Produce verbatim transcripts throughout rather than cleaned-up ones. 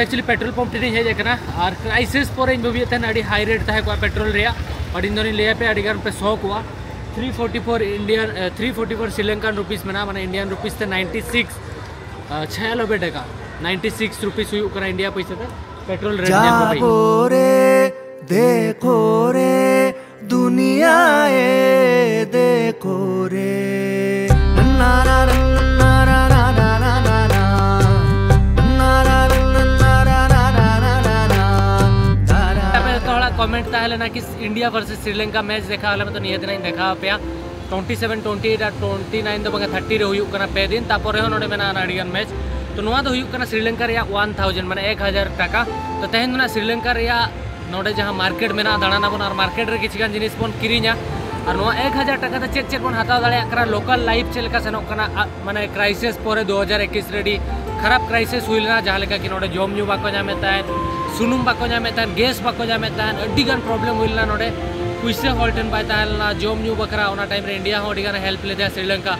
ᱮᱠᱪᱩᱭᱮᱞᱤ petrol pump ᱴᱷᱮᱱᱤᱧ ᱦᱮᱡ ᱟᱠᱟᱱᱟ, ᱟᱨ ᱠᱨᱟᱭᱥᱤᱥ ᱯᱚᱨᱮᱧ ᱵᱷᱟᱹᱵᱤᱭᱮᱫ ᱛᱟᱦᱮᱱᱟ ᱟᱹᱰᱤ ᱦᱟᱭ ᱨᱮᱴ ᱛᱟᱦᱮᱸ ᱠᱚᱜᱼᱟ ᱯᱮᱴᱨᱳᱞ ᱨᱮᱭᱟᱜ, ᱵᱟᱴ ᱤᱧ ᱫᱚᱧ ᱞᱟᱹᱭ ᱟᱯᱮᱭᱟ ᱟᱹᱰᱤ ᱜᱟᱱ ᱯᱮ ᱥᱚᱠ ᱠᱚᱜᱼᱟ᱾ Three forty four Indian, three forty four Sri Lankan rupees ᱢᱮᱱᱟᱜᱼᱟ, ᱢᱟᱱᱮ ᱤᱱᱰᱤᱭᱟᱱ ᱨᱩᱯᱤᱥ ᱛᱮ ᱱᱟᱭᱤᱱᱴᱤ ᱥᱤᱠᱥ, ᱪᱷᱟᱭᱟᱱᱚᱵᱵᱳᱭ ᱴᱟᱠᱟ, ᱱᱟᱭᱤᱱᱴᱤ ᱥᱤᱠᱥ ᱨᱩᱯᱤᱥ ᱦᱩᱭᱩᱜ ᱠᱟᱱᱟ ᱤᱱᱰᱤᱭᱟ ᱯᱚᱭᱥᱟ ᱛᱮ ᱯᱮᱴᱨᱳᱞ ᱨᱮᱴ᱾ ᱧᱮᱞ ᱠᱚ ᱵᱷᱟᱹᱭ᱾ ᱡᱟᱜᱚ ᱨᱮ, ᱫᱮᱠᱷᱳ ᱨᱮ, ᱫᱩᱱᱤᱭᱟ ᱮ ᱫᱮᱠᱷᱳ ᱨᱮ᱾ ᱟᱯᱮ ᱡᱚᱛᱚ ᱦᱚᱲᱟᱜ ᱠᱚᱢᱮᱱᱴ ᱛᱟᱦᱮᱸ ᱞᱮᱱᱟ ᱠᱤ ᱤᱱᱰᱤᱭᱟ ᱵᱷᱟᱨᱥᱮᱥ ᱥᱨᱤᱞᱚᱝᱠᱟ ᱢᱮᱪ ᱫᱮᱠᱷᱟᱣ ᱟᱞᱮ ᱢᱮ, ᱛᱚ ᱱᱤᱭᱟᱹ ᱫᱤᱱ ᱤᱧ ᱫᱮᱠᱷᱟᱣ ᱟᱯᱮᱭᱟ᱾ ᱴᱩᱭᱮᱱᱴᱤ ᱥᱮᱵᱷᱮᱱ, ᱴᱩᱭᱮᱱᱴᱤ ᱮᱭᱤᱴ ᱟᱨ ᱴᱩᱭᱮᱱᱴᱤ ᱱᱟᱭᱤᱱ ᱫᱚ ᱵᱟᱝᱟ, ᱛᱷᱟᱨᱴᱤ ᱨᱮ ᱦᱩᱭᱩᱜ ᱠᱟᱱᱟ ᱯᱮ ᱫᱤᱱ, ᱛᱟᱯᱚᱨᱮ ᱦᱚᱸ ᱱᱚᱰᱮ ᱢᱮᱱᱟᱜᱼᱟ ᱟᱹᱰᱤ ᱜᱟᱱ ᱢᱮᱪ᱾ ᱛᱚ ᱱᱚᱣᱟ ᱫᱚ ᱦᱩᱭᱩᱜ ᱠᱟᱱᱟ ᱥᱨᱤᱞᱚᱝᱠᱟ ᱨᱮᱭᱟᱜ ᱚᱣᱟᱱ ᱛᱷᱟᱣᱡᱮᱱᱰ, ᱢᱟᱱᱮ ᱮᱠ ᱦᱟᱡᱟᱨ ᱴᱟᱠᱟ᱾ ᱛᱚ ᱛᱮᱦᱮᱧ ᱫᱚ ᱱᱟᱜ ᱥᱨᱤᱞᱚᱝᱠᱟ ᱨᱮᱭᱟᱜ ᱱᱚᱰᱮ ᱡᱟᱦᱟᱸ ᱢᱟᱨᱠᱮᱴ ᱢᱮᱱᱟᱜᱼᱟ, ᱫᱟᱬᱟᱱ ᱟᱵᱚᱱ ᱟᱨ ᱢᱟᱨᱠᱮᱴ ᱨᱮ ᱠᱤᱪᱷᱩ ᱜᱟᱱ ᱡᱤᱱᱤᱥ ᱵᱚᱱ ᱠᱤᱨᱤᱧᱟ᱾ ᱟᱨ ᱱᱚᱣᱟ ᱮᱠ ᱦᱟᱡᱟᱨ ᱴᱟᱠᱟ ᱛᱮ ᱪᱮᱫ ᱪᱮᱫ ᱵᱚᱱ ᱦᱟᱛᱟᱣ ᱫᱟᱲᱮᱭᱟᱜ ᱠᱟᱱᱟ, ᱞᱳᱠᱟᱞ ᱞᱟᱭᱤᱯ ᱪᱮᱫ ᱞᱮᱠᱟ ᱥᱮᱱᱚᱜ ᱠᱟᱱᱟ, ᱟ-, ᱢᱟᱱᱮ ᱠᱨᱟᱭᱥᱤᱥ ᱯᱚᱨᱮ ᱫᱩ ᱦᱟᱡᱟᱨ ᱮᱠᱩᱥ ᱨᱮ ᱟᱹᱰᱤ ᱠᱷᱟᱨᱟᱯ ᱠᱨᱟᱭᱥᱤᱥ ᱦᱩᱭ ᱞᱮᱱᱟ, ᱡᱟᱦᱟᱸ ᱞᱮᱠᱟ ᱠᱤ ᱱᱚᱰᱮ ᱡᱚᱢ ᱧᱩ ᱵᱟᱠᱚ ᱧᱟᱢᱮᱫ ᱛᱟᱦᱮᱸᱫ, ᱥᱩᱱᱩᱢ ᱵᱟᱠᱚ ᱧᱟᱢᱮᱫ ᱛᱟᱦᱮᱸᱫ, ᱜᱮᱥ ᱵᱟᱠᱚ ᱧᱟᱢᱮᱫ ᱛᱟᱦᱮᱸᱫ, ᱟᱹᱰᱤ ᱜᱟᱱ ᱯᱨᱚᱵᱞᱮᱢ ᱦᱩᱭ ᱞᱮᱱᱟ ᱱᱚᱰᱮ᱾ ᱯᱩᱭᱥᱟᱹ ᱦᱚᱲ ᱴᱷᱮᱱ ᱵᱟᱭ ᱛᱟᱦᱮᱸ ᱞᱮᱱᱟ ᱡᱚᱢ ᱧᱩ ᱵᱟᱠᱷᱨᱟ᱾ ᱚᱱᱟ ᱴᱟᱭᱤᱢ ᱨᱮ ᱤᱱᱰᱤᱭᱟ ᱦᱚᱸ ᱟᱹᱰᱤ ᱜᱟᱱ ᱦᱮᱞᱯ ᱞᱮᱫᱮᱭᱟ ᱥᱨᱤᱞᱚᱝᱠᱟ᱾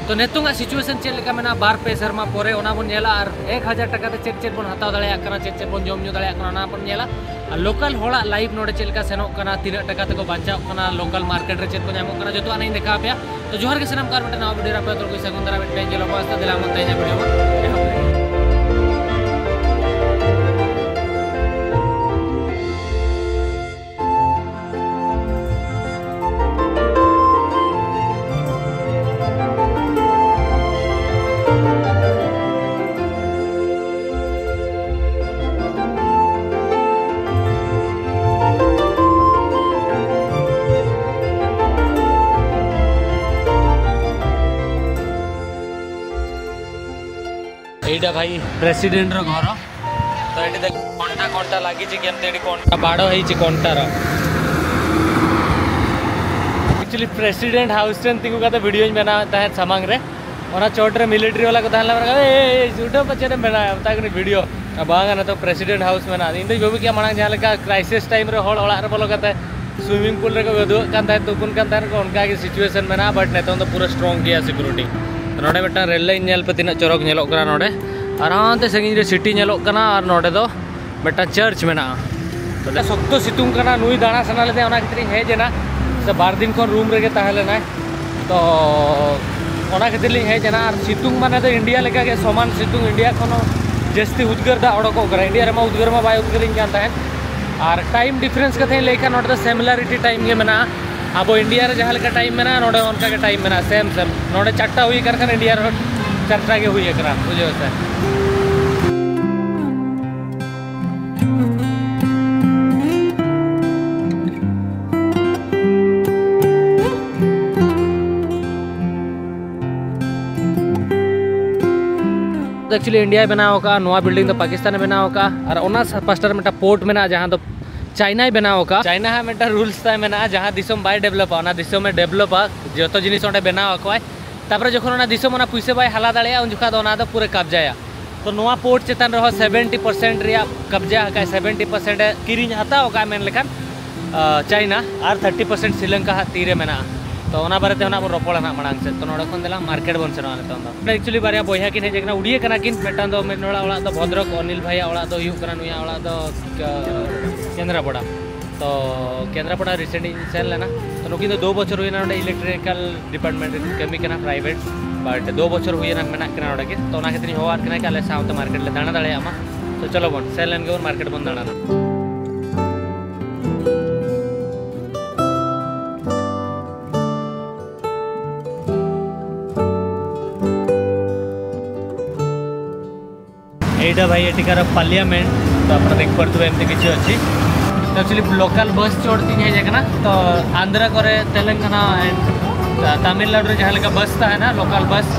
ᱛᱚ ᱱᱤᱛᱚᱝᱟᱜ ᱥᱤᱪᱩᱭᱮᱥᱚᱱ ᱪᱮᱫ ᱞᱮᱠᱟ ᱢᱮᱱᱟᱜᱼᱟ ᱵᱟᱨ ᱯᱮ ᱥᱮᱨᱢᱟ ᱯᱚᱨᱮ, ᱚᱱᱟ ᱵᱚᱱ ᱧᱮᱞᱟ᱾ ᱟᱨ ᱮᱠ ᱦᱟᱡᱟᱨ ᱴᱟᱠᱟ ᱛᱮ ᱪᱮᱫ ᱪᱮᱫ ᱵᱚᱱ ᱦᱟᱛᱟᱣ ᱫᱟᱲᱮᱭᱟᱜ ᱠᱟᱱᱟ, ᱪᱮᱫ ᱪᱮᱫ ᱵᱚᱱ ᱡᱚᱢ ᱧᱩ ᱫᱟᱲᱮᱭᱟᱜ ᱠᱟᱱᱟ, ᱚᱱᱟ ᱵᱚᱱ ᱧᱮᱞᱟ᱾ ᱟᱨ ᱞᱳᱠᱟᱞ ᱦᱚᱲᱟᱜ ᱞᱟᱭᱤᱯ ᱱᱚᱰᱮ ᱪᱮᱫ ᱞᱮᱠᱟ ᱥᱮᱱᱚᱜ ᱠᱟᱱᱟ, ᱛᱤᱱᱟᱹᱜ ᱴᱟᱠᱟ ᱛᱮᱠᱚ ᱵᱟᱧᱪᱟᱣ ᱠᱟᱱᱟ, ᱞᱳᱠᱟᱞ ᱢᱟᱨᱠᱮᱴ ᱨᱮ ᱪᱮᱫ ᱠᱚ ᱧᱟᱢᱚᱜ ᱠᱟᱱᱟ, ᱡᱚᱛᱚᱣᱟᱜ ᱤᱧ ᱫᱮᱠᱷᱟᱣ ᱟᱯᱮᱭᱟ᱾ ᱛᱚ ᱡᱚᱦᱟᱨ ᱜᱮ ᱥᱟᱱᱟᱢ ᱠᱚ, ᱟᱨ ᱢᱤᱫᱴᱮᱱ ᱱᱟᱣᱟ ᱵᱷᱤᱰᱤᱭᱳ ᱨᱮ ᱟᱯᱮ ᱡᱚᱛᱚ ᱠᱚ ᱥᱟᱹᱜᱩᱱ ᱫᱟᱨᱟᱢ ᱢᱮᱫ ᱴᱷᱮᱱ ᱧᱮᱞᱚᱜ ᱢᱟ᱾ ᱛᱮᱦᱮᱧᱟᱜ ᱵᱷᱤᱰᱤᱭᱳ ᱵᱚᱱ ᱮᱦᱚᱵ ᱞᱮᱜᱮ᱾ ଏଇଟା ଭାଇ ପ୍ରେସିଡେଣ୍ଟର ଘର। ତ ଏଠି ଦେଖ, କଣ୍ଟା କଣ୍ଟା ଲାଗିଛି, କେମିତି ଏଠି କଣ୍ଟା ବାଡ଼ ହେଇଛି କଣ୍ଟାର। ଆକ୍ଚୁଆଲି ପ୍ରେସିଡେଣ୍ଟ ହାଉସ୍ ରେ ଏମିତି ଗୋଟେ ଭିଡ଼ିଓ ହିଁ ବନାଏ ତାହେଁ ସାମାଙ୍ଗରେ। ᱚᱱᱟ ᱪᱚᱴ ᱨᱮ ᱢᱤᱞᱤᱴᱟᱨᱤ ᱵᱟᱞᱟ ᱠᱚ ᱛᱟᱦᱮᱸ ᱞᱮᱱᱟ, ᱢᱮᱱᱟ, "ᱮᱭ, ᱮᱭ, ᱮᱭ, ᱡᱩᱰᱟᱹ ᱯᱟᱪᱮ ᱨᱮ ᱢᱮᱱᱟᱭᱟ, ᱢᱮᱛᱟ ᱠᱚ ᱠᱟᱹᱱᱟᱹᱧ ᱵᱷᱤᱰᱤᱭᱳ, ᱟᱨ ᱵᱟᱝᱟ, ᱱᱤᱛᱚᱜ ᱯᱨᱮᱥᱤᱰᱮᱱᱴ ᱦᱟᱣᱩᱥ ᱢᱮᱱᱟᱜᱼᱟ।" ᱤᱧ ᱫᱚᱧ ᱵᱷᱟᱹᱵᱤ ᱠᱮᱭᱟ ᱢᱟᱲᱟᱝ ᱡᱟᱦᱟᱸ ᱞᱮᱠᱟ ᱠᱨᱟᱭᱥᱤᱥ ᱴᱟᱭᱤᱢ ᱨᱮ ᱦᱚᱲ ᱚᱲᱟᱜ ᱨᱮ ᱵᱚᱞᱚ ᱠᱟᱛᱮ ᱥᱩᱭᱢᱤᱝ ᱯᱩᱞ ᱨᱮᱠᱚ ᱜᱟᱹᱫᱩᱣᱟᱹᱜ ᱠᱟᱱ ᱛᱟᱦᱮᱸᱫ, ᱛᱩᱯᱩᱱ ᱠᱟᱱ ᱛᱟᱦᱮᱸᱫ ᱠᱚ, ᱚᱱᱠᱟ ᱜᱮ ᱥᱤᱪᱩᱭᱮᱥᱚᱱ ᱢᱮᱱᱟᱜᱼᱟ᱾ ᱵᱟᱴ ᱱᱤᱛᱚᱝ ᱫᱚ ᱯᱩᱨᱟᱹ ᱥᱴᱨᱚᱝ ᱜᱮᱭᱟ ᱥᱤᱠᱩᱨᱤᱴᱤ᱾ ᱱᱚᱰᱮ ᱢᱤᱫᱴᱟᱝ ᱨᱮᱞ ᱞᱟᱭᱤᱱ ᱧᱮᱞ ᱯᱮ, ᱛᱤᱱᱟᱹᱜ ᱪᱚᱨᱚᱠ ᱧᱮᱞᱚᱜ ᱠᱟᱱᱟ ᱱᱚᱰᱮ᱾ ᱟᱨ ᱦᱟᱱᱛᱮ ᱥᱟᱺᱜᱤᱧ ᱨᱮ ᱥᱤᱴᱤ ᱧᱮᱞᱚᱜ ᱠᱟᱱᱟ ᱟᱨ ᱱᱚᱰᱮ ᱫᱚ ᱢᱤᱫᱴᱟᱝ ᱪᱟᱨᱪ ᱢᱮᱱᱟᱜᱼᱟ᱾ ᱛᱚ ᱥᱚᱠᱛᱚ ᱥᱤᱛᱩᱝ ᱠᱟᱱᱟ, ᱱᱩᱭ ᱫᱟᱬᱟ ᱥᱟᱱᱟ ᱞᱮᱫᱮᱭᱟ, ᱚᱱᱟ ᱠᱷᱟᱹᱛᱤᱨ ᱤᱧ ᱦᱮᱡ ᱮᱱᱟ᱾ ᱥᱮ ᱵᱟᱨ ᱫᱤᱱ ᱠᱷᱚᱱ ᱨᱩᱢ ᱨᱮᱜᱮ ᱛᱟᱦᱮᱸ ᱞᱮᱱᱟᱭ᱾ ᱛᱚ ᱚᱱᱟ ᱠᱷᱟᱹᱛᱤᱨ ᱞᱤᱧ ᱦᱮᱡ ᱮᱱᱟ᱾ ᱟᱨ ᱥᱤᱛᱩᱝ ᱢᱟᱱᱮ ᱫᱚ ᱤᱱᱰᱤᱭᱟ ᱞᱮᱠᱟᱜᱮ ᱥᱚᱢᱟᱱ ᱥᱤᱛᱩᱝ, ᱤᱱᱰᱤᱭᱟ ᱠᱷᱚᱱ ᱦᱚᱸ ᱡᱟᱹᱥᱛᱤ ᱩᱫᱽᱜᱟᱹᱨ ᱫᱟᱜ ᱚᱰᱚᱠᱚᱜ ᱠᱟᱱᱟ᱾ ᱤᱱᱰᱤᱭᱟ ᱨᱮᱢᱟ ᱩᱫᱽᱜᱟᱹᱨ ᱢᱟ ᱵᱟᱭ ᱩᱫᱽᱜᱟᱹᱨᱤᱧ ᱠᱟᱱ ᱛᱟᱦᱮᱸᱫ᱾ ᱟᱨ ᱴᱟᱭᱤᱢ ᱰᱤᱯᱷᱟᱨᱮᱱᱥ ᱠᱟᱛᱷᱟᱧ ᱞᱟᱹᱭ ᱠᱷᱟᱱ, ᱱᱚᱰᱮ ᱫᱚ ᱥᱤᱢᱤᱞᱟᱨᱤᱴᱤ ᱴᱟᱭᱤᱢ ᱜᱮ ᱢᱮᱱᱟᱜᱼᱟ᱾ ᱟᱵᱚ ᱤᱱᱰᱤᱭᱟ ᱨᱮ ᱡᱟᱦᱟᱸ ᱞᱮᱠᱟ ᱴᱟᱭᱤᱢ ᱢᱮᱱᱟᱜᱼᱟ, ᱱᱚᱰᱮ ᱚᱱᱠᱟ ᱜᱮ ᱴᱟᱭᱤᱢ ᱢᱮᱱᱟᱜᱼᱟ, ᱥᱮᱢ ᱥᱮᱢ᱾ ᱱᱚᱰᱮ ᱪᱟᱨᱴᱟ ᱦᱩᱭ ᱟᱠᱟᱱ ᱠᱷᱟᱱ ᱤᱱᱰᱤᱭᱟ ᱨᱮᱦᱚᱸ ᱪᱟᱨᱴᱟ ᱜᱮ ᱦᱩᱭ ᱟᱠᱟᱱᱟ, ᱵᱩᱡᱷᱟᱹᱣ ᱥᱮ᱾ ᱮᱠᱪᱩᱭᱮᱞᱤ ᱤᱱᱰᱤᱭᱟᱭ ᱵᱮᱱᱟᱣ ᱟᱠᱟᱫᱼᱟ, ᱱᱚᱣᱟ ᱵᱤᱞᱰᱤᱝ ᱫᱚ ᱯᱟᱠᱤᱥᱛᱟᱱᱮ ᱵᱮᱱᱟᱣ ᱟᱠᱟᱫᱼᱟ᱾ ᱟᱨ ᱚᱱᱟ ᱯᱟᱥᱴᱟ ᱨᱮ ᱢᱤᱫᱴᱟᱝ ᱯᱳᱨᱴ ᱢᱮᱱᱟᱜᱼᱟ, ᱡᱟᱦᱟᱸ ᱫᱚ ᱪᱟᱭᱱᱟᱭ ᱵᱮᱱᱟᱣ ᱟᱠᱟᱫᱼᱟ᱾ ᱪᱟᱭᱱᱟ ᱦᱟᱸᱜ ᱢᱤᱫᱴᱟᱝ ᱨᱩᱞᱥ ᱛᱟᱭ ᱢᱮᱱᱟᱜᱼᱟ, ᱡᱟᱦᱟᱸ ᱫᱤᱥᱚᱢ ᱵᱟᱭ ᱰᱮᱵᱷᱞᱚᱯᱟ, ᱚᱱᱟ ᱫᱤᱥᱚᱢᱮ ᱰᱮᱵᱷᱞᱚᱯᱟ᱾ ᱡᱚᱛᱚ ᱡᱤᱱᱤᱥ ᱚᱸᱰᱮ ᱵᱮᱱᱟᱣ ᱟᱠᱚᱣᱟᱭ᱾ ᱛᱟᱨᱯᱚᱨᱮ ᱡᱚᱠᱷᱚᱱ ᱚᱱᱟ ᱫᱤᱥᱚᱢ ᱚᱱᱟ ᱯᱩᱭᱥᱟᱹ ᱵᱟᱭ ᱦᱟᱞᱟ ᱫᱟᱲᱮᱭᱟᱜᱼᱟ, ᱩᱱ ᱡᱚᱠᱷᱟᱡ ᱫᱚ ᱚᱱᱟ ᱫᱚ ᱯᱩᱨᱟᱹ ᱠᱟᱵᱡᱟᱭᱟ᱾ ᱛᱚ ᱱᱚᱣᱟ ᱯᱳᱨᱴ ᱪᱮᱛᱟᱱ ᱨᱮᱦᱚᱸ ᱥᱮᱵᱷᱮᱱᱴᱤ ᱯᱟᱨᱥᱮᱱᱴ ᱨᱮᱭᱟᱜ ᱠᱟᱵᱡᱟ ᱟᱠᱟᱫ, ᱥᱮᱵᱷᱮᱱᱴᱤ ᱯᱟᱨᱥᱮᱱᱴ ᱮ ᱠᱤᱨᱤᱧ ᱦᱟᱛᱟᱣ ᱟᱠᱟᱫ ᱢᱮᱱ ᱞᱮᱠᱷᱟᱱ, ᱟᱸ, ᱪᱟᱭᱱᱟ, ᱟᱨ ᱛᱷᱟᱨᱴᱤ ᱯᱟᱨᱥᱮᱱᱴ ᱥᱨᱤᱞᱚᱝᱠᱟ ᱦᱟᱸᱜ ᱛᱤᱨᱮ ᱢᱮᱱᱟᱜᱼᱟ᱾ ᱛᱚ ᱚᱱᱟ ᱵᱟᱨᱮᱛᱮ ᱦᱚᱸ ᱱᱟᱜ ᱵᱚᱱ ᱨᱚᱯᱚᱲᱟ ᱱᱟᱜ ᱢᱟᱲᱟᱝ ᱥᱮᱫ᱾ ᱛᱚ ᱱᱚᱰᱮ ᱠᱷᱚᱱ ᱫᱮᱞᱟ ᱢᱟᱨᱠᱮᱴ ᱵᱚᱱ ᱥᱮᱱᱚᱜᱼᱟ ᱱᱤᱛᱚᱝ ᱫᱚ᱾ ᱮᱠᱪᱩᱭᱮᱞᱤ ᱵᱟᱨᱭᱟ ᱵᱚᱭᱦᱟ ᱠᱤᱱ ᱦᱮᱡ ᱟᱠᱟᱱᱟ, ᱩᱰᱤᱭᱟᱹ ᱠᱟᱱᱟ ᱠᱤᱱ᱾ ᱢᱤᱫᱴᱟᱝ ᱫᱚ ᱢᱤᱫ ᱦᱚᱲᱟᱜ ᱚᱲᱟᱜ ᱫᱚ ᱵᱷᱚᱫᱨᱚᱠ, ᱚᱱᱤᱞ ᱵᱷᱟᱭᱟᱜ ᱚᱲᱟᱜ ᱫᱚ ᱦᱩᱭᱩᱜ ᱠᱟᱱᱟ, ᱱᱩᱭᱟᱜ ᱚᱲᱟᱜ ᱫᱚ, ᱟᱸ, ᱠᱮᱱᱫᱨᱟᱯᱟᱲᱟ᱾ ᱛᱚ ᱠᱮᱱᱫᱨᱟᱯᱟᱲᱟ ᱨᱤᱥᱮᱱᱴ ᱤᱧ ᱥᱮᱱ ᱞᱮᱱᱟ᱾ ᱛᱚ ᱱᱩᱠᱤᱱ ᱫᱚ ᱫᱩ ᱵᱚᱪᱷᱚᱨ ᱦᱩᱭᱱᱟ ᱱᱚᱰᱮ ᱤᱞᱮᱠᱴᱨᱤᱠᱟᱞ ᱰᱤᱯᱟᱨᱴᱢᱮᱱᱴ ᱨᱮ ᱠᱟᱹᱢᱤ ᱠᱟᱱᱟ, ᱯᱨᱟᱭᱵᱷᱮᱴ᱾ ᱵᱟᱴ ᱫᱩ ᱵᱚᱪᱷᱚᱨ ᱦᱩᱭᱮᱱᱟ ᱢᱮᱱᱟᱜ ᱠᱤᱱᱟ ᱱᱚᱰᱮ ᱜᱮ᱾ ᱛᱚ ᱚᱱᱟ ᱠᱷᱟᱹᱛᱤᱨ ᱤᱧ ᱦᱚᱦᱚᱣᱟᱫ ᱠᱤᱱᱟ ᱠᱤ ᱟᱞᱮ ᱥᱟᱶᱛᱮ ᱢᱟᱨᱠᱮᱴ ᱞᱮ ᱫᱟᱬᱟ ᱫᱟᱲᱮᱭᱟᱜ ᱢᱟ᱾ ᱛᱚ ᱪᱚᱞᱚ ᱵᱚᱱ ᱥᱮᱱ ᱞᱮᱱ ᱜᱮᱵᱚᱱ, ᱢᱟᱨᱠᱮᱴ ᱵᱚᱱ ᱫᱟᱬᱟᱱᱟ᱾ ଏଇଟା ଭାଇ ଏଠିକାର ପାର୍ଲିଆମେଣ୍ଟ, ତ ଆପଣ ଦେଖିପାରୁଥିବେ ଏମିତି କିଛି ଅଛି। ତ ଆକ୍ଚୁଆଲି ଲୋକାଲ ବସ୍ ଚଢ଼ ତିନି ହେଇଯାଏ ନା, ତ ଆନ୍ଧ୍ର କରେ, ତେଲେଙ୍ଗାନା ଆଣ୍ଡ ତାମିଲନାଡ଼ୁରେ ଯାହା ଲେଖା ବସ୍ ଥାଏ ନା, ଲୋକାଲ ବସ୍,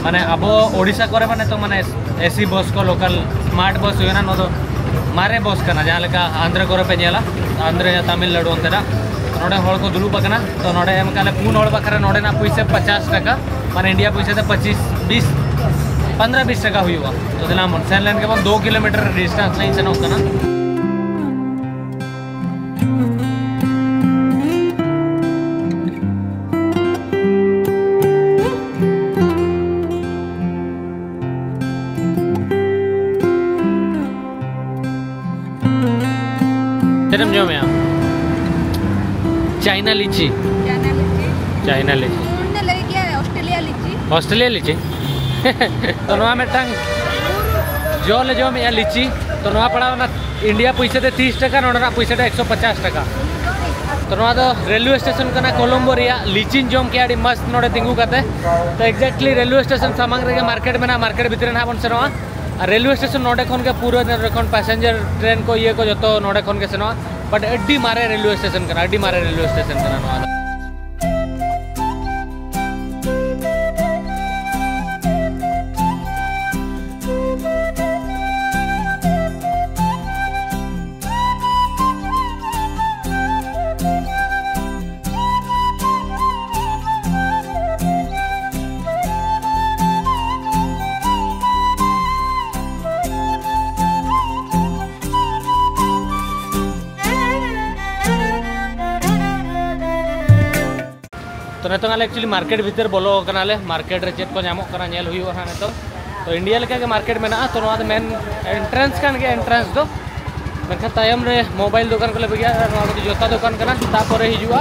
ମାନେ ଆବ ଓଡ଼ିଶା କରେ ମାନେ ତ ମାନେ ᱮᱥᱤ ᱵᱚᱥ ᱠᱚ, ᱞᱳᱠᱟᱞ ᱥᱢᱟᱨᱴ ᱵᱚᱥ ᱦᱩᱭᱱᱟ, ᱱᱚᱣᱟ ᱫᱚ ᱢᱟᱨᱮ ᱵᱚᱥ ᱠᱟᱱᱟ, ᱡᱟᱦᱟᱸ ᱞᱮᱠᱟ ᱟᱱᱫᱷᱨᱟ ᱠᱚᱨᱮ ᱯᱮ ᱧᱮᱞᱟ, ᱟᱱᱫᱷᱨᱟ ᱭᱟ ᱛᱟᱢᱤᱞᱱᱟᱲᱩ ᱚᱱᱛᱮᱱᱟᱜ᱾ ᱱᱚᱰᱮ ᱦᱚᱲ ᱠᱚ ᱫᱩᱲᱩᱵ ᱟᱠᱟᱱᱟ, ᱛᱚ ᱱᱚᱰᱮ ᱮᱢ ᱠᱟᱜ ᱞᱮ ᱯᱩᱱ ᱦᱚᱲ ᱵᱟᱠᱷᱨᱟ ᱱᱚᱰᱮᱱᱟᱜ ᱯᱩᱭᱥᱟᱹ ᱯᱚᱪᱟᱥ ᱴᱟᱠᱟ, ᱢᱟᱱᱮ ᱤᱱᱰᱤᱭᱟ ᱯᱩᱭᱥᱟᱹ ᱛᱮ ᱯᱚᱸᱪᱤᱥ, ᱵᱤᱥ, ᱯᱚᱱᱫᱽᱨᱚ ᱵᱤᱥ ᱴᱟᱠᱟ ᱦᱩᱭᱩᱜᱼᱟ᱾ ᱛᱚ ᱫᱮᱞᱟ ᱵᱚᱱ ᱥᱮᱱ ᱞᱮᱱ ᱜᱮᱵᱚᱱ, ᱫᱩ ᱠᱤᱞᱳᱢᱤᱴᱟᱨ ᱰᱤᱥᱴᱮᱱᱥ ᱞᱤᱧ ᱥᱮᱱᱚᱜ ᱠᱟᱱᱟ᱾ ᱪᱮᱫ ᱮᱢ ᱡᱚᱢᱮᱜᱼᱟ? ᱪᱟᱭᱱᱟ ᱞᱤᱪᱤ᱾ ᱪᱟᱭᱱᱟ ᱞᱤᱪᱤ᱾ ᱪᱟᱭᱱᱟ ᱞᱤᱪᱤ᱾ ᱚᱸᱰᱮ ᱞᱟᱹᱭ ᱜᱮᱭᱟ ᱚᱥᱴᱨᱮᱞᱤᱭᱟ ᱞᱤᱪᱤ᱾ ᱚᱥᱴᱨᱮᱞᱤᱭᱟ ᱞᱤᱪᱤ? ᱛᱚ ᱱᱚᱣᱟ ᱢᱤᱫᱴᱟᱝ ᱡᱚ ᱞᱮ ᱡᱚᱢᱮᱜᱼᱟ, ᱞᱤᱪᱤ᱾ ᱛᱚ ᱱᱚᱣᱟ ᱯᱟᱲᱟᱣ ᱮᱱᱟ ᱤᱱᱰᱤᱭᱟ ᱯᱩᱭᱥᱟᱹ ᱛᱮ ᱛᱤᱨᱤᱥ ᱴᱟᱠᱟ, ᱱᱚᱰᱮᱱᱟᱜ ᱯᱩᱭᱥᱟᱹ ᱛᱮ ᱮᱠᱥᱚ ᱯᱚᱪᱟᱥ ᱴᱟᱠᱟ᱾ ᱛᱚ ᱱᱚᱣᱟ ᱫᱚ ᱨᱮᱞᱣᱮ ᱥᱴᱮᱥᱚᱱ ᱠᱟᱱᱟ ᱠᱚᱞᱚᱢᱵᱳ ᱨᱮᱭᱟᱜ᱾ ᱞᱤᱪᱤᱧ ᱡᱚᱢ ᱠᱮᱜᱼᱟ ᱟᱹᱰᱤ ᱢᱚᱥᱛ ᱱᱚᱰᱮ ᱛᱤᱸᱜᱩ ᱠᱟᱛᱮ᱾ ᱛᱚ ᱮᱠᱡᱮᱠᱴᱞᱤ ᱨᱮᱞᱣᱮ ᱥᱴᱮᱥᱚᱱ ᱥᱟᱢᱟᱝ ᱨᱮᱜᱮ ᱢᱟᱨᱠᱮᱴ ᱢᱮᱱᱟᱜᱼᱟ, ᱢᱟᱨᱠᱮᱴ ᱵᱷᱤᱛᱨᱤ ᱨᱮ ᱱᱟᱦᱟᱜ ᱵᱚᱱ ᱥᱮᱱᱚᱜᱼᱟ᱾ ᱟᱨ ᱨᱮᱞᱣᱮ ᱥᱴᱮᱥᱚᱱ ᱱᱚᱰᱮ ᱠᱷᱚᱱ ᱜᱮ ᱯᱩᱨᱟᱹ ᱱᱚᱰᱮ ᱠᱷᱚᱱ ᱯᱮᱥᱮᱧᱡᱟᱨ ᱴᱨᱮᱱ ᱠᱚ ᱤᱭᱟᱹ ᱠᱚ ᱡᱚᱛᱚ ᱱᱚᱰᱮ ᱠᱷᱚᱱ ᱜᱮ ᱥᱮᱱᱚᱜᱼᱟ᱾ ᱵᱟᱴ ᱟᱹᱰᱤ ᱢᱟᱨᱮ ᱨᱮᱞᱣᱮ ᱥᱴᱮᱥᱚᱱ ᱠᱟᱱᱟ, ᱟᱹᱰᱤ ᱢᱟᱨᱮ ᱨᱮᱞᱣᱮ ᱥᱴᱮᱥᱚᱱ ᱠᱟᱱᱟ ᱱᱚᱣᱟ ᱫᱚ᱾ ᱛᱚ ᱱᱤᱛᱚᱝ ᱟᱞᱮ ᱮᱠᱪᱩᱭᱮᱞᱤ ᱢᱟᱨᱠᱮᱴ ᱵᱷᱤᱛᱤᱨ ᱵᱚᱞᱚ ᱟᱠᱟᱱᱟᱞᱮ᱾ ᱢᱟᱨᱠᱮᱴ ᱨᱮ ᱪᱮᱫ ᱠᱚ ᱧᱟᱢᱚᱜ ᱠᱟᱱᱟ ᱧᱮᱞ ᱦᱩᱭᱩᱜᱼᱟ ᱦᱟᱸᱜ ᱱᱤᱛᱚᱝ᱾ ᱛᱚ ᱤᱱᱰᱤᱭᱟ ᱞᱮᱠᱟᱜᱮ ᱢᱟᱨᱠᱮᱴ ᱢᱮᱱᱟᱜᱼᱟ᱾ ᱛᱚ ᱱᱚᱣᱟ ᱫᱚ ᱢᱮᱱ ᱮᱱᱴᱨᱟᱱᱥ ᱠᱟᱱ ᱜᱮᱭᱟ, ᱮᱱᱴᱨᱟᱱᱥ ᱫᱚ᱾ ᱢᱮᱱᱠᱷᱟᱱ ᱛᱟᱭᱚᱢ ᱨᱮ ᱢᱳᱵᱟᱭᱤᱞ ᱫᱚᱠᱟᱱ ᱠᱚᱞᱮ ᱵᱟᱹᱜᱤᱭᱟ᱾ ᱱᱚᱣᱟ ᱠᱚᱫᱚ ᱡᱚᱛᱟ ᱫᱚᱠᱟᱱ ᱠᱟᱱᱟ᱾ ᱛᱟᱯᱚᱨᱮ ᱦᱤᱡᱩᱜᱼᱟ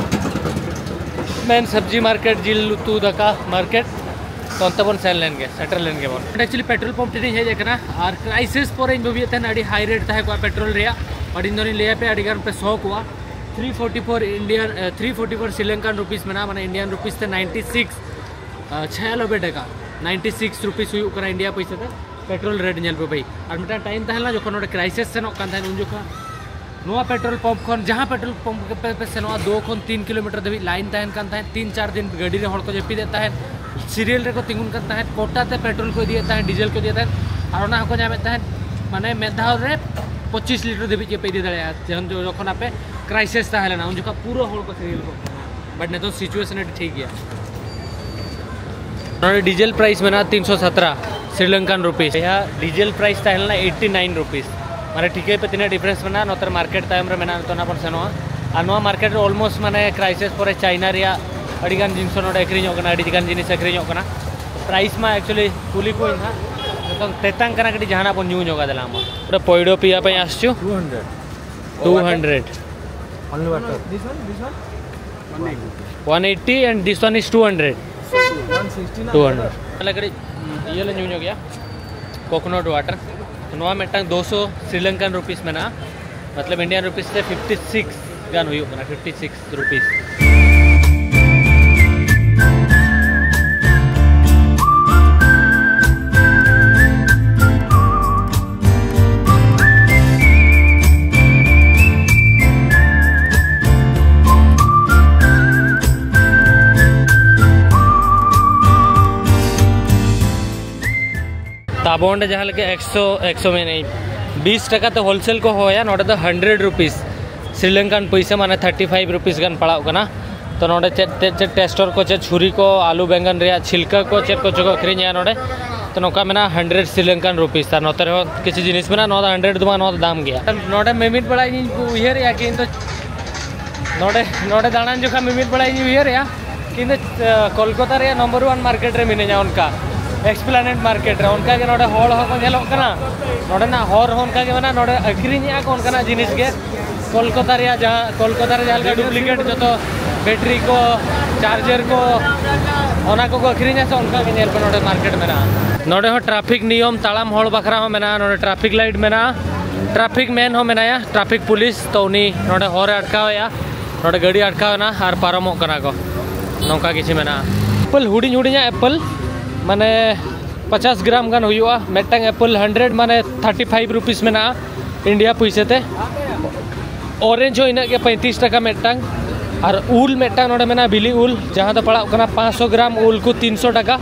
ᱢᱮᱱ ᱥᱚᱵᱽᱡᱤ ᱢᱟᱨᱠᱮᱴ, ᱡᱤᱞ ᱩᱛᱩ ᱫᱟᱠᱟ ᱢᱟᱨᱠᱮᱴ᱾ ᱛᱚ ᱚᱱᱛᱮ ᱵᱚᱱ ᱥᱮᱱ ᱞᱮᱱ ᱜᱮ, ᱥᱮᱴᱮᱨ ᱞᱮᱱ ᱜᱮᱵᱚᱱ᱾ ᱮᱠᱪᱩᱭᱮᱞᱤ ᱯᱮᱴᱨᱳᱞ ᱯᱟᱢᱯ ᱴᱷᱮᱱ ᱤᱧ ᱦᱮᱡ ᱟᱠᱟᱱᱟ᱾ ᱟᱨ ᱠᱨᱟᱭᱥᱤᱥ ᱯᱚᱨᱮᱧ ᱵᱷᱟᱹᱵᱤᱭᱮᱫ ᱛᱟᱦᱮᱱᱟ ᱟᱹᱰᱤ ᱦᱟᱭ ᱨᱮᱴ ᱛᱟᱦᱮᱸ ᱠᱚᱜᱼᱟ ᱯᱮᱴᱨᱳᱞ ᱨᱮᱭᱟᱜ, ᱵᱟᱴ ᱤᱧ ᱫᱚᱧ ᱞᱟᱹᱭ ᱟᱯᱮᱭᱟ ᱟᱹᱰᱤ ᱜᱟᱱ ᱯᱮ ᱥᱚᱠᱚᱜᱼᱟ᱾ Three forty four Indian, three forty four Sri Lankan rupees ᱢᱮᱱᱟᱜᱼᱟ, ᱢᱟᱱᱮ ᱤᱱᱰᱤᱭᱟᱱ ᱨᱩᱯᱤᱥ ᱛᱮ ᱱᱟᱭᱤᱱᱴᱤ ᱥᱤᱠᱥ, ᱪᱷᱟᱭᱟᱱᱚᱵᱵᱳᱭ ᱴᱟᱠᱟ, ᱱᱟᱭᱤᱱᱴᱤ ᱥᱤᱠᱥ ᱨᱩᱯᱤᱥ ᱦᱩᱭᱩᱜ ᱠᱟᱱᱟ ᱤᱱᱰᱤᱭᱟ ᱯᱚᱭᱥᱟ ᱛᱮ ᱯᱮᱴᱨᱳᱞ ᱨᱮᱴ᱾ ᱧᱮᱞ ᱯᱮ ᱵᱷᱟᱹᱭ, ᱟᱨ ᱢᱤᱫᱴᱟᱝ ᱴᱟᱭᱤᱢ ᱛᱟᱦᱮᱸ ᱞᱮᱱᱟ ᱡᱚᱠᱷᱚᱱ ᱱᱚᱰᱮ ᱠᱨᱟᱭᱥᱤᱥ ᱥᱮᱱᱚᱜ ᱠᱟᱱ ᱛᱟᱦᱮᱸᱫ, ᱩᱱ ᱡᱚᱠᱷᱚᱱ ᱱᱚᱣᱟ ᱯᱮᱴᱨᱳᱞ ᱯᱟᱢᱯ ᱠᱷᱚᱱ ᱡᱟᱦᱟᱸ ᱯᱮᱴᱨᱳᱞ ᱯᱟᱢᱯ ᱯᱮ, ᱯᱮ ᱥᱮᱱᱚᱜᱼᱟ, ᱫᱩ ᱠᱷᱚᱱ ᱛᱤᱱ ᱠᱤᱞᱳᱢᱤᱴᱟᱨ ᱫᱷᱟᱹᱵᱤᱡ ᱞᱟᱭᱤᱱ ᱛᱟᱦᱮᱱ ᱠᱟᱱ ᱛᱟᱦᱮᱸᱫ᱾ ᱛᱤᱱ ᱪᱟᱨ ᱫᱤᱱ ᱜᱟᱹᱰᱤ ᱨᱮ ᱦᱚᱲ ᱠᱚ ᱡᱟᱹᱯᱤᱫᱮᱫ ᱛᱟᱦᱮᱸᱫ, ᱥᱤᱨᱤᱭᱟᱞ ᱨᱮᱠᱚ ᱛᱤᱸᱜᱩᱱ ᱠᱟᱱ ᱛᱟᱦᱮᱸᱫ, ᱠᱳᱴᱟ ᱛᱮ ᱯᱮᱴᱨᱳᱞ ᱠᱚ ᱤᱫᱤᱭᱮᱫ ᱛᱟᱦᱮᱸᱫ, ᱰᱤᱡᱮᱞ ᱠᱚ ᱤᱫᱤᱭᱮᱫ ᱛᱟᱦᱮᱸᱫ, ᱟᱨ ᱚᱱᱟ ᱦᱚᱸᱠᱚ ᱧᱟᱢᱮᱫ ᱛᱟᱦᱮᱸᱫ, ᱢᱟᱱᱮ ᱢᱤᱫ ᱫᱷᱟᱣ ᱨᱮ ᱯᱚᱸᱪᱤᱥ ᱞᱤᱴᱟᱨ ᱫᱷᱟᱹᱵᱤᱡ ᱜᱮ ᱯᱮ ᱤᱫᱤ ᱫᱟᱲᱮᱭᱟᱜᱼᱟ᱾ ᱡᱚᱠᱷᱚᱱ, ᱡᱚᱠᱷᱚᱱ ᱟᱯᱮ ᱠᱨᱟᱭᱥᱤᱥ ᱛᱟᱦᱮᱸ ᱞᱮᱱᱟ, ᱩᱱ ᱡᱚᱠᱷᱚᱱ ᱯᱩᱨᱟᱹ ᱦᱚᱲ ᱠᱚ ᱥᱤᱨᱤᱭᱟᱞ ᱠᱚ ᱠᱟᱱᱟ᱾ ᱵᱟᱴ ᱱᱤᱛᱚᱜ ᱥᱤᱪᱩᱭᱮᱥᱚᱱ ᱟᱹᱰᱤ ᱴᱷᱤᱠ ᱜᱮᱭᱟ᱾ ᱱᱚᱰᱮ ᱰᱤᱡᱮᱞ ᱯᱨᱟᱭᱤᱥ ᱢᱮᱱᱟᱜᱼᱟ ᱛᱤᱱᱥᱚ ᱥᱟᱛᱨᱟ ᱥᱨᱤᱞᱚᱝᱠᱟᱱ ᱨᱩᱯᱤᱥ᱾ ᱰᱤᱡᱮᱞ ᱯᱨᱟᱭᱤᱥ ᱛᱟᱦᱮᱸ ᱞᱮᱱᱟ ᱮᱭᱤᱴᱴᱤ ᱱᱟᱭᱤᱱ ᱨᱩᱯᱤᱥ᱾ ᱢᱟᱱᱮ ᱴᱷᱤᱠᱟᱹᱭ ᱯᱮ ᱛᱤᱱᱟᱹᱜ ᱰᱤᱯᱷᱟᱨᱮᱱᱥ ᱢᱮᱱᱟᱜᱼᱟ᱾ ᱱᱚᱛᱮ ᱢᱟᱨᱠᱮᱴ ᱛᱟᱭᱚᱢ ᱨᱮ ᱢᱮᱱᱟᱜᱼᱟ, ᱱᱤᱛᱚᱜ ᱱᱟᱜ ᱵᱚᱱ ᱥᱮᱱᱚᱜᱼᱟ᱾ ᱟᱨ ᱱᱚᱣᱟ ᱢᱟᱨᱠᱮᱴ ᱨᱮ ᱚᱞᱢᱳᱥᱴ ᱢᱟᱱᱮ ᱠᱨᱟᱭᱥᱤᱥ ᱯᱚᱨᱮ ᱪᱟᱭᱱᱟ ᱨᱮᱭᱟᱜ ᱟᱹᱰᱤ ᱜᱟᱱ ᱡᱤᱱᱤᱥ ᱱᱚᱰᱮ ᱟᱹᱠᱷᱨᱤᱧᱚᱜ ᱠᱟᱱᱟ, ᱟᱹᱰᱤ ᱜᱟᱱ ᱡᱤᱱᱤᱥ ᱟᱹᱠᱷᱨᱤᱧᱚᱜ ᱠᱟᱱᱟ᱾ ᱯᱨᱟᱭᱤᱥ ᱢᱟ ᱮᱠᱪᱩᱭᱮᱞᱤ ᱠᱩᱞᱤ ᱠᱚ ᱤᱧ ᱦᱟᱸᱜ, ᱱᱤᱛᱚᱝ ᱛᱮᱛᱟᱝ ᱠᱟᱱᱟ ᱠᱟᱹᱴᱤᱡ, ᱡᱟᱦᱟᱱᱟᱜ ᱵᱚᱱ ᱧᱩ ᱧᱚᱜᱟ᱾ ᱫᱮᱞᱟ ᱟᱢ ᱚᱸᱰᱮ ᱯᱚᱭᱰᱚ ᱯᱤᱭᱟ ᱯᱮ ᱟᱥᱪᱩ᱾ Two hundred. Two hundred. Only water. One eighty and this one is two hundred. Two hundred. ᱛᱟᱦᱚᱞᱮ ᱠᱟᱹᱴᱤᱡ ᱤᱭᱟᱹ ᱞᱮ ᱧᱩ ᱧᱚᱜ ᱜᱮᱭᱟ, coconut water. ᱱᱚᱣᱟ ᱢᱤᱫᱴᱟᱝ ᱫᱩᱥᱚ Sri Lankan rupees ᱢᱮᱱᱟᱜᱼᱟ, ᱢᱚᱛᱞᱚᱵ Indian rupees ᱛᱮ fifty six ᱜᱟᱱ ᱦᱩᱭᱩᱜ ᱠᱟᱱᱟ, fifty six rupees. ᱛᱟᱵᱚ ᱚᱸᱰᱮ ᱡᱟᱦᱟᱸ ᱞᱮᱠᱟ ᱮᱠᱥᱚ, ᱮᱠᱥᱚ ᱢᱮᱱᱮᱫ ᱵᱤᱥ ᱴᱟᱠᱟ ᱛᱮ wholesale ᱠᱚ ᱦᱚᱦᱚᱭᱟ, ᱱᱚᱰᱮ ᱫᱚ hundred rupees, Sri Lankan ᱯᱩᱭᱥᱟᱹ, ᱢᱟᱱᱮ thirty five rupees ᱜᱟᱱ ᱯᱟᱲᱟᱜ ᱠᱟᱱᱟ᱾ ᱛᱚ ᱱᱚᱰᱮ ᱪᱮᱫ ᱪᱮᱫ ᱪᱮᱫ ᱴᱮᱥᱴᱚᱨ ᱠᱚ, ᱪᱮᱫ ᱪᱷᱩᱨᱤ ᱠᱚ, ᱟᱞᱩ ᱵᱮᱸᱜᱟᱱ ᱨᱮᱭᱟᱜ ᱪᱷᱤᱞᱠᱟᱹ ᱠᱚ, ᱪᱮᱫ ᱠᱚᱪᱚ ᱠᱚ ᱟᱹᱠᱷᱨᱤᱧᱮᱜᱼᱟ ᱱᱚᱰᱮ᱾ ᱛᱚ ᱱᱚᱝᱠᱟ ᱢᱮᱱᱟᱜᱼᱟ hundred Sri Lankan rupees, ᱟᱨ ᱱᱚᱛᱮ ᱨᱮᱦᱚᱸ ᱠᱤᱪᱷᱩ ᱡᱤᱱᱤᱥ ᱢᱮᱱᱟᱜᱼᱟ, ᱱᱚᱣᱟ ᱫᱚ hundred ᱫᱚ ᱵᱟᱝ, ᱱᱚᱣᱟ ᱫᱚ ᱫᱟᱢ ᱜᱮᱭᱟ᱾ ᱱᱚᱰᱮ ᱢᱤᱢᱤᱫ ᱵᱮᱲᱟ ᱤᱧ ᱩᱭᱦᱟᱹᱨᱮᱜᱼᱟ ᱠᱤ ᱤᱧ ᱫᱚ ᱱᱚᱰᱮ, ᱱᱚᱰᱮ ᱫᱟᱬᱟᱱ ᱡᱚᱠᱷᱟᱜ ᱢᱤᱢᱤᱫ ᱵᱮᱲᱟ ᱤᱧ ᱩᱭᱦᱟᱹᱨᱮᱜᱼᱟ ᱠᱤ ᱤᱧ ᱫᱚ, ᱟ, ᱠᱳᱞᱠᱟᱛᱟ ᱨᱮᱭᱟᱜ number one market ᱨᱮ ᱢᱤᱱᱟᱹᱧᱟ, ᱚᱱᱠᱟ Esplanade market ᱨᱮ᱾ ᱚᱱᱠᱟ ᱜᱮ ᱱᱚᱰᱮ ᱦᱚᱲ ᱦᱚᱸᱠᱚ ᱧᱮᱞᱚᱜ ᱠᱟᱱᱟ, ᱱᱚᱰᱮᱱᱟᱜ ᱦᱚᱨ ᱦᱚᱸ ᱚᱱᱠᱟ ᱜᱮ ᱢᱮᱱᱟᱜᱼᱟ, ᱱᱚᱰᱮ ᱟᱹᱠᱷᱨᱤᱧᱮᱜᱼᱟ ᱠᱚ ᱚᱱᱠᱟᱱᱟᱜ ᱡᱤᱱᱤᱥ ᱜᱮ᱾ ᱠᱳᱞᱠᱟᱛᱟ ᱨᱮᱭᱟᱜ ᱡᱟᱦᱟᱸ, ᱠᱳᱞᱠᱟᱛᱟ ᱨᱮ ᱡᱟᱦᱟᱸ ᱞᱮᱠᱟ duplicate ᱡᱚᱛᱚ battery ᱠᱚ, charger ᱠᱚ, ᱚᱱᱟ ᱠᱚᱠᱚ ᱟᱹᱠᱷᱨᱤᱧᱟ ᱥᱮ, ᱚᱱᱠᱟ ᱜᱮ ᱧᱮᱞ ᱯᱮ ᱱᱚᱰᱮ market ᱢᱮᱱᱟᱜᱼᱟ᱾ ᱱᱚᱰᱮ ᱦᱚᱸ traffic ᱱᱤᱭᱚᱢ ᱛᱟᱲᱟᱢ ᱦᱚᱲ ᱵᱟᱠᱷᱨᱟ ᱦᱚᱸ ᱢᱮᱱᱟᱜᱼᱟ, ᱱᱚᱰᱮ traffic light ᱢᱮᱱᱟᱜᱼᱟ, traffic man ᱦᱚᱸ ᱢᱮᱱᱟᱭᱟ, traffic police᱾ ᱛᱚ ᱩᱱᱤ ᱱᱚᱰᱮ ᱦᱚᱨᱮ ᱟᱴᱠᱟᱣᱮᱜᱼᱟ, ᱱᱚᱰᱮ ᱜᱟᱹᱰᱤ ᱟᱴᱠᱟᱣ ᱮᱱᱟ ᱟᱨ ᱯᱟᱨᱚᱢᱚᱜ ᱠᱟᱱᱟ ᱠᱚ, ᱱᱚᱝᱠᱟ ᱠᱤᱪᱷᱩ ᱢᱮᱱᱟᱜᱼᱟ᱾ apple, ᱦᱩᱰᱤᱧ ᱦᱩᱰᱤᱧᱟᱜ apple, ᱢᱟᱱᱮ ᱯᱚᱪᱟᱥ ᱜᱨᱟᱢ ᱜᱟᱱ ᱦᱩᱭᱩᱜᱼᱟ᱾ ᱢᱤᱫᱴᱟᱝ apple hundred, ᱢᱟᱱᱮ thirty five rupees ᱢᱮᱱᱟᱜᱼᱟ India ᱯᱩᱭᱥᱟᱹ ᱛᱮ᱾ orange ᱦᱚᱸ ᱤᱱᱟᱹᱜ ᱜᱮ, ᱯᱚᱸᱭᱛᱨᱤᱥ ᱴᱟᱠᱟ ᱢᱤᱫᱴᱟᱝ᱾ ᱟᱨ ᱩᱞ ᱢᱤᱫᱴᱟᱝ ᱱᱚᱰᱮ ᱢᱮᱱᱟᱜᱼᱟ, ᱵᱤᱞᱤ ᱩᱞ, ᱡᱟᱦᱟᱸ ᱫᱚ ᱯᱟᱲᱟᱜ ᱠᱟᱱᱟ ᱯᱟᱸᱪᱥᱚ ᱜᱨᱟᱢ ᱩᱞ ᱠᱚ ᱛᱤᱱᱥᱚ ᱴᱟᱠᱟ,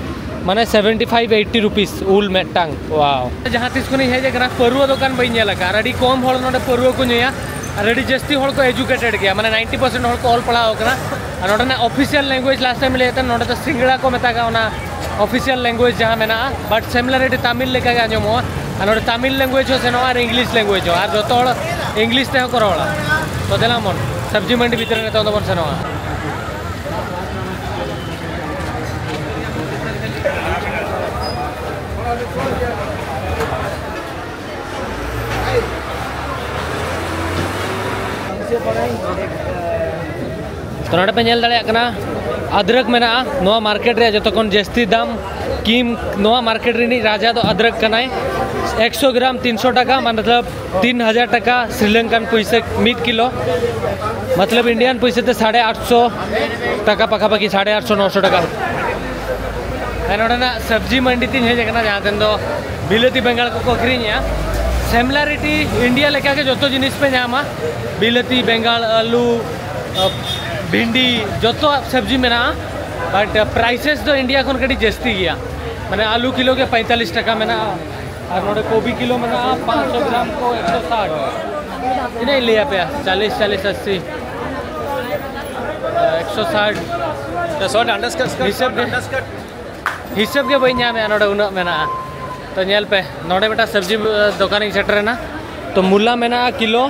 ᱢᱟᱱᱮ seventy five eighty rupees ᱩᱞ ᱢᱤᱫᱴᱟᱝ᱾ wow᱾ ᱡᱟᱦᱟᱸ ᱛᱤᱥ ᱠᱷᱚᱱᱤᱧ ᱦᱮᱡ ᱟᱠᱟᱱᱟ, ᱯᱟᱹᱨᱣᱟᱹ ᱫᱚᱠᱟᱱ ᱵᱟᱹᱧ ᱧᱮᱞ ᱟᱠᱟᱫᱼᱟ, ᱟᱨ ᱟᱹᱰᱤ ᱠᱚᱢ ᱦᱚᱲ ᱱᱚᱰᱮ ᱯᱟᱹᱨᱣᱟᱹ ᱠᱚ ᱧᱩᱭᱟ, ᱟᱨ ᱟᱹᱰᱤ ᱡᱟᱹᱥᱛᱤ ᱦᱚᱲ ᱠᱚ educated ᱜᱮᱭᱟ, ᱢᱟᱱᱮ ninety percent ᱦᱚᱲ ᱠᱚ ᱚᱞ ᱯᱟᱲᱦᱟᱣ ᱟᱠᱟᱱᱟ᱾ ᱟᱨ ᱱᱚᱰᱮᱱᱟᱜ official language last time ᱞᱟᱹᱭᱮᱫ ᱛᱟᱦᱮᱱ, ᱱᱚᱰᱮ ᱫᱚ ᱥᱤᱝᱲᱟ ᱠᱚ ᱢᱮᱛᱟᱜᱼᱟ, ᱚᱱᱟ official language ᱡᱟᱦᱟᱸ ᱢᱮᱱᱟᱜᱼᱟ, but similarity ᱛᱟᱢᱤᱞ ᱞᱮᱠᱟᱜᱮ ᱟᱸᱡᱚᱢᱚᱜᱼᱟ᱾ ᱟᱨ ᱱᱚᱰᱮ ᱛᱟᱢᱤᱞ language ᱦᱚᱸ ᱥᱮᱱᱚᱜᱼᱟ ᱟᱨ English language ᱦᱚᱸ, ᱟᱨ ᱡᱚᱛᱚ ᱦᱚᱲ English ᱛᱮᱦᱚᱸ ᱠᱚ ᱨᱚᱲᱟ᱾ ᱛᱚ ᱫᱮᱞᱟ ᱵᱚᱱ ᱥᱚᱵᱽᱡᱤ ᱢᱟᱱᱰᱤ ᱵᱷᱤᱛᱨᱤ ᱨᱮ ᱱᱤᱛᱚᱝ ᱫᱚᱵᱚᱱ ᱥᱮᱱᱚᱜᱼᱟ᱾ ᱛᱚ ᱱᱚᱰᱮ ᱯᱮ ᱧᱮᱞ ᱫᱟᱲᱮᱭᱟᱜ ᱠᱟᱱᱟ, ᱟᱫᱨᱚᱠ ᱢᱮᱱᱟᱜᱼᱟ᱾ ᱱᱚᱣᱟ ᱢᱟᱨᱠᱮᱴ ᱨᱮᱭᱟᱜ ᱡᱚᱛᱚ ᱠᱷᱚᱱ ᱡᱟᱹᱥᱛᱤ ᱫᱟᱢ ᱠᱤᱢ, ᱱᱚᱣᱟ ᱢᱟᱨᱠᱮᱴ ᱨᱤᱱᱤᱡ ᱨᱟᱡᱟ ᱫᱚ ᱟᱫᱨᱚᱠ ᱠᱟᱱᱟᱭ᱾ ᱮᱠᱥᱚ ᱜᱨᱟᱢ ᱛᱤᱱᱥᱚ ᱴᱟᱠᱟ, ᱢᱚᱛᱞᱚᱵ ᱛᱤᱱ ᱦᱟᱡᱟᱨ ᱴᱟᱠᱟ ᱥᱨᱤᱞᱚᱝᱠᱟᱱ ᱯᱩᱭᱥᱟᱹ ᱢᱤᱫ ᱠᱤᱞᱳ, ᱢᱚᱛᱞᱚᱵ ᱤᱱᱰᱤᱭᱟᱱ ᱯᱩᱭᱥᱟᱹ ᱛᱮ ᱥᱟᱲᱮ ᱟᱴᱥᱚ ᱴᱟᱠᱟ ᱯᱟᱠᱟᱯᱟᱠᱤ, ᱥᱟᱲᱮ ᱟᱴᱥᱚ ᱱᱚᱥᱚ ᱴᱟᱠᱟ᱾ ᱟᱨ ᱱᱚᱰᱮᱱᱟᱜ ᱥᱚᱵᱽᱡᱤ ᱢᱟᱱᱰᱤ ᱛᱤᱧ ᱦᱮᱡ ᱟᱠᱟᱱᱟ, ᱡᱟᱦᱟᱸ ᱴᱷᱮᱱ ᱫᱚ ᱵᱤᱞᱟᱹᱛᱤ ᱵᱮᱸᱜᱟᱲ ᱠᱚᱠᱚ ᱟᱹᱠᱷᱨᱤᱧᱮᱜᱼᱟ᱾ ᱥᱤᱢᱤᱞᱟᱨᱤᱴᱤ ᱤᱱᱰᱤᱭᱟ ᱞᱮᱠᱟᱜᱮ ᱡᱚᱛᱚ ᱡᱤᱱᱤᱥ ᱯᱮ ᱧᱟᱢᱟ, ᱵᱤᱞᱟᱹᱛᱤ ᱵᱮᱸᱜᱟᱲ, ᱟᱹᱞᱩ, ᱵᱷᱤᱱᱰᱤ, ᱡᱚᱛᱚᱣᱟᱜ ᱥᱚᱵᱽᱡᱤ ᱢᱮᱱᱟᱜᱼᱟ᱾ ᱵᱟᱴ ᱯᱨᱟᱭᱥᱮᱥ ᱫᱚ ᱤᱱᱰᱤᱭᱟ ᱠᱷᱚᱱ ᱠᱟᱹᱴᱤᱡ ᱡᱟᱹᱥᱛᱤ ᱜᱮᱭᱟ᱾ ᱢᱟᱱᱮ ᱟᱹᱞᱩ ᱠᱤᱞᱳ ᱜᱮ ᱯᱚᱸᱭᱛᱟᱞᱞᱤᱥ ᱴᱟᱠᱟ ᱢᱮᱱᱟᱜᱼᱟ, ᱟᱨ ᱱᱚᱰᱮ ᱠᱚᱵᱤ ᱠᱤᱞᱳ ᱢᱮᱱᱟᱜᱼᱟ ᱯᱟᱸᱪᱥᱚ ᱜᱨᱟᱢ ᱠᱚ ᱮᱠᱥᱚ ᱥᱟᱴ᱾ ᱛᱤᱱᱟᱹᱜ ᱤᱧ ᱞᱟᱹᱭ ᱟᱯᱮᱭᱟ? ᱪᱟᱞᱤᱥ, ᱪᱟᱞᱤᱥ, ᱟᱥᱤ, ᱮᱠᱥᱚ ᱥᱟᱴ᱾ ᱥᱚᱴ ᱟᱱᱰᱟᱨᱥᱠᱟᱴ ᱦᱤᱥᱟᱹᱵ ᱜᱮ, ᱦᱤᱥᱟᱹᱵ ᱜᱮ ᱵᱟᱹᱧ ᱧᱟᱢᱮᱜᱼᱟ, ᱱᱚᱰᱮ ᱩᱱᱟᱹᱜ ᱢᱮᱱᱟᱜᱼᱟ᱾ ᱛᱚ ᱧᱮᱞ ᱯᱮ, ᱱᱚᱰᱮ ᱢᱤᱫᱴᱟᱝ ᱥᱚᱵᱽᱡᱤ ᱫᱚᱠᱟᱱᱤᱧ ᱥᱮᱴᱮᱨᱮᱱᱟ᱾ ᱛᱚ ᱢᱩᱞᱟ ᱢᱮᱱᱟᱜᱼᱟ ᱠᱤᱞᱳ,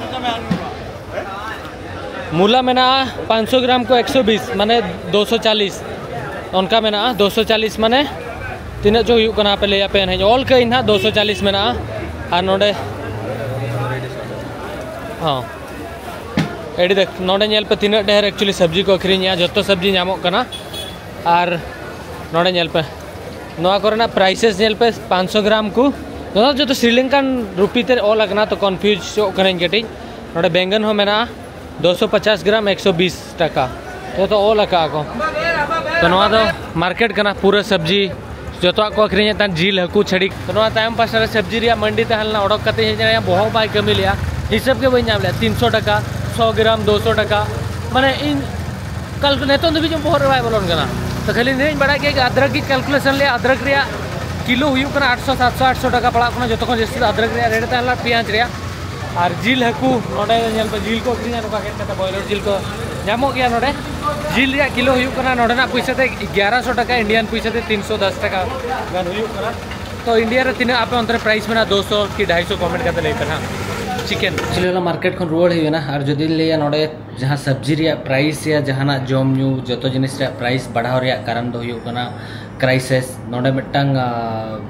ᱢᱩᱞᱟ ᱢᱮᱱᱟᱜᱼᱟ ᱯᱟᱸᱪᱥᱚ ᱜᱨᱟᱢ ᱠᱚ ᱮᱠᱥᱚ ᱵᱤᱥ, ᱢᱟᱱᱮ ᱫᱩᱥᱚ ᱪᱟᱞᱤᱥ᱾ ᱚᱱᱠᱟ ᱢᱮᱱᱟᱜᱼᱟ ᱫᱩᱥᱚ ᱪᱟᱞᱤᱥ, ᱢᱟᱱᱮ ᱛᱤᱱᱟᱹᱜ ᱪᱚ ᱦᱩᱭᱩᱜ ᱠᱟᱱᱟ, ᱦᱟᱯᱮ ᱞᱟᱹᱭ ᱟᱯᱮ ᱱᱟᱦᱟᱜ᱾ ᱚᱞ ᱠᱟᱜ ᱟᱹᱧ ᱱᱟᱦᱟᱜ, ᱫᱩᱥᱚ ᱪᱟᱞᱤᱥ ᱢᱮᱱᱟᱜᱼᱟ᱾ ᱟᱨ ᱱᱚᱰᱮ, ᱦᱚᱸ, ᱟᱹᱰᱤ ᱫᱮᱠ-, ᱱᱚᱰᱮ ᱧᱮᱞ ᱯᱮ ᱛᱤᱱᱟᱹᱜ ᱰᱷᱮᱨ actually ᱥᱚᱵᱽᱡᱤ ᱠᱚ ᱟᱹᱠᱷᱨᱤᱧᱮᱜᱼᱟ, ᱡᱚᱛᱚ ᱥᱚᱵᱽᱡᱤ ᱧᱟᱢᱚᱜ ᱠᱟᱱᱟ᱾ ᱟᱨ ᱱᱚᱰᱮ ᱧᱮᱞ ᱯᱮ, ᱱᱚᱣᱟ ᱠᱚᱨᱮᱱᱟᱜ ᱯᱨᱟᱭᱥᱮᱥ ᱧᱮᱞ ᱯᱮ, ᱯᱟᱸᱪᱥᱚ ᱜᱨᱟᱢ ᱠᱚ, ᱱᱚᱣᱟ ᱫᱚ ᱡᱚᱛᱚ ᱥᱨᱤᱞᱚᱝᱠᱟᱱ ᱨᱩᱯᱤ ᱛᱮ ᱚᱞ ᱟᱠᱟᱱᱟ, ᱛᱚ ᱠᱚᱱᱯᱷᱤᱭᱩᱡᱚᱜ ᱠᱟᱹᱱᱟᱹᱧ ᱠᱟᱹᱴᱤᱡ᱾ ᱱᱚᱰᱮ ᱵᱮᱸᱜᱟᱱ ᱦᱚᱸ ᱢᱮᱱᱟᱜᱼᱟ, ᱫᱩᱥᱚ ᱯᱚᱪᱟᱥ ᱜᱨᱟᱢ ᱮᱠᱥᱚ ᱵᱤᱥ ᱴᱟᱠᱟ, ᱡᱚᱛᱚ ᱚᱞ ᱟᱠᱟᱜᱼᱟ ᱠᱚ᱾ ᱛᱚ ᱱᱚᱣᱟ ᱫᱚ ᱢᱟᱨᱠᱮᱴ ᱠᱟᱱᱟ, ᱯᱩᱨᱟᱹ ᱥᱚᱵᱽᱡᱤ ᱡᱚᱛᱚᱣᱟᱜ ᱠᱚ ᱟᱹᱠᱷᱨᱤᱧᱮᱫ ᱛᱟᱦᱮᱱ, ᱡᱤᱞ, ᱦᱟᱹᱠᱩ ᱪᱷᱟᱹᱲᱤ᱾ ᱛᱚ ᱱᱚᱣᱟ ᱛᱟᱭᱚᱢ ᱯᱟᱥᱴᱟ ᱨᱮ ᱥᱚᱵᱽᱡᱤ ᱨᱮᱭᱟᱜ ᱢᱟᱱᱰᱤ ᱛᱟᱦᱮᱸ ᱞᱮᱱᱟ, ᱚᱰᱚᱠ ᱠᱟᱛᱮ ᱦᱮᱡ ᱮᱱᱟ, ᱵᱚᱦᱚᱜ ᱵᱟᱭ ᱠᱟᱹᱢᱤ ᱞᱮᱜᱼᱟ, ᱦᱤᱥᱟᱹᱵ ᱜᱮ ᱵᱟᱹᱧ ᱧᱟᱢ ᱞᱮᱜᱼᱟ᱾ ᱛᱤᱱᱥᱚ ᱴᱟᱠᱟ, ᱥᱚ ᱜᱨᱟᱢ, ᱫᱩᱥᱚ ᱴᱟᱠᱟ, ᱢᱟᱱᱮ ᱤᱧ ᱠᱟᱞ-, ᱱᱤᱛᱚᱝ ᱫᱷᱟᱹᱵᱤᱡ ᱵᱚᱦᱚᱜ ᱨᱮ ᱵᱟᱭ ᱵᱚᱞᱚᱱ ᱠᱟᱱᱟ᱾ ᱛᱚ ᱠᱷᱟᱹᱞᱤ ᱱᱤᱭᱟᱹᱧ ᱵᱟᱲᱟᱭ ᱜᱮᱭᱟ ᱡᱮ ᱟᱫᱨᱚᱠ ᱜᱤᱧ ᱠᱮᱞᱠᱩᱞᱮᱥᱚᱱ ᱞᱮᱜᱼᱟ, ᱟᱫᱨᱚᱠ ᱨᱮᱭᱟᱜ ᱠᱤᱞᱳ ᱦᱩᱭᱩᱜ ᱠᱟᱱᱟ ᱟᱴᱥᱚ, ᱥᱟᱛᱥᱚ, ᱟᱴᱥᱚ ᱴᱟᱠᱟ ᱯᱟᱲᱟᱜ ᱠᱟᱱᱟ, ᱡᱚᱛᱚ ᱠᱷᱚᱱ ᱡᱟᱹᱥᱛᱤ ᱫᱚ ᱟᱫᱨᱚᱠ ᱨᱮᱭᱟᱜ ᱨᱮᱴ ᱛᱟᱦᱮᱸ ᱞᱮᱱᱟ ᱯᱮᱸᱭᱟᱡᱽ ᱨᱮᱭᱟᱜ᱾ ᱟᱨ ᱡᱤᱞ ᱦᱟᱹᱠᱩ, ᱱᱚᱰᱮ ᱧᱮᱞ ᱯᱮ, ᱡᱤᱞ ᱠᱚ ᱟᱹᱠᱷᱨᱤᱧᱟ, ᱱᱚᱝᱠᱟ ᱜᱮᱫ ᱠᱟᱛᱮ ᱵᱚᱭᱞᱟᱨ ᱡᱤᱞ ᱠᱚ ᱧᱟᱢᱚᱜ ᱜᱮᱭᱟ ᱱᱚᱰᱮ᱾ ᱡᱤᱞ ᱨᱮᱭᱟᱜ ᱠᱤᱞᱳ ᱦᱩᱭᱩᱜ ᱠᱟᱱᱟ ᱱᱚᱰᱮᱱᱟᱜ ᱯᱩᱭᱥᱟᱹ ᱛᱮ ᱮᱜᱟᱨᱚᱥᱚ ᱴᱟᱠᱟ, ᱤᱱᱰᱤᱭᱟᱱ ᱯᱩᱭᱥᱟᱹ ᱛᱮ ᱛᱤᱱᱥᱚ ᱫᱚᱥ ᱴᱟᱠᱟ ᱜᱟᱱ ᱦᱩᱭᱩᱜ ᱠᱟᱱᱟ᱾ ᱛᱚ ᱤᱱᱰᱤᱭᱟ ᱨᱮ ᱛᱤᱱᱟᱹᱜ ᱟᱯᱮ ᱚᱱᱛᱮ ᱨᱮ ᱯᱨᱟᱭᱤᱥ ᱢᱮᱱᱟᱜᱼᱟ, ᱫᱩᱥᱚ ᱠᱤ ᱰᱷᱟᱭᱥᱚ, ᱠᱚᱢᱮᱱᱴ ᱠᱟᱛᱮ ᱞᱟᱹᱭ ᱯᱮ ᱱᱟᱦᱟᱜ᱾ ᱪᱤᱠᱮᱱ actually ᱚᱱᱟ ᱢᱟᱨᱠᱮᱴ ᱠᱷᱚᱱ ᱨᱩᱣᱟᱹᱲ ᱦᱩᱭ ᱮᱱᱟ᱾ ᱟᱨ ᱡᱩᱫᱤᱧ ᱞᱟᱹᱭᱟ ᱱᱚᱰᱮ ᱡᱟᱦᱟᱸ ᱥᱚᱵᱽᱡᱤ ᱨᱮᱭᱟᱜ ᱯᱨᱟᱭᱤᱥ ᱭᱟ ᱡᱟᱦᱟᱱᱟᱜ ᱡᱚᱢ ᱧᱩ ᱡᱚᱛᱚ ᱡᱤᱱᱤᱥ ᱨᱮᱭᱟᱜ ᱯᱨᱟᱭᱤᱥ ᱵᱟᱲᱦᱟᱣ ᱨᱮᱭᱟᱜ ᱠᱟᱨᱚᱱ ᱫᱚ ᱦᱩᱭᱩᱜ ᱠᱟᱱᱟ ᱠᱨᱟᱭᱥᱤᱥ᱾ ᱱᱚᱰᱮ ᱢᱤᱫᱴᱟᱝ, ᱟᱸ,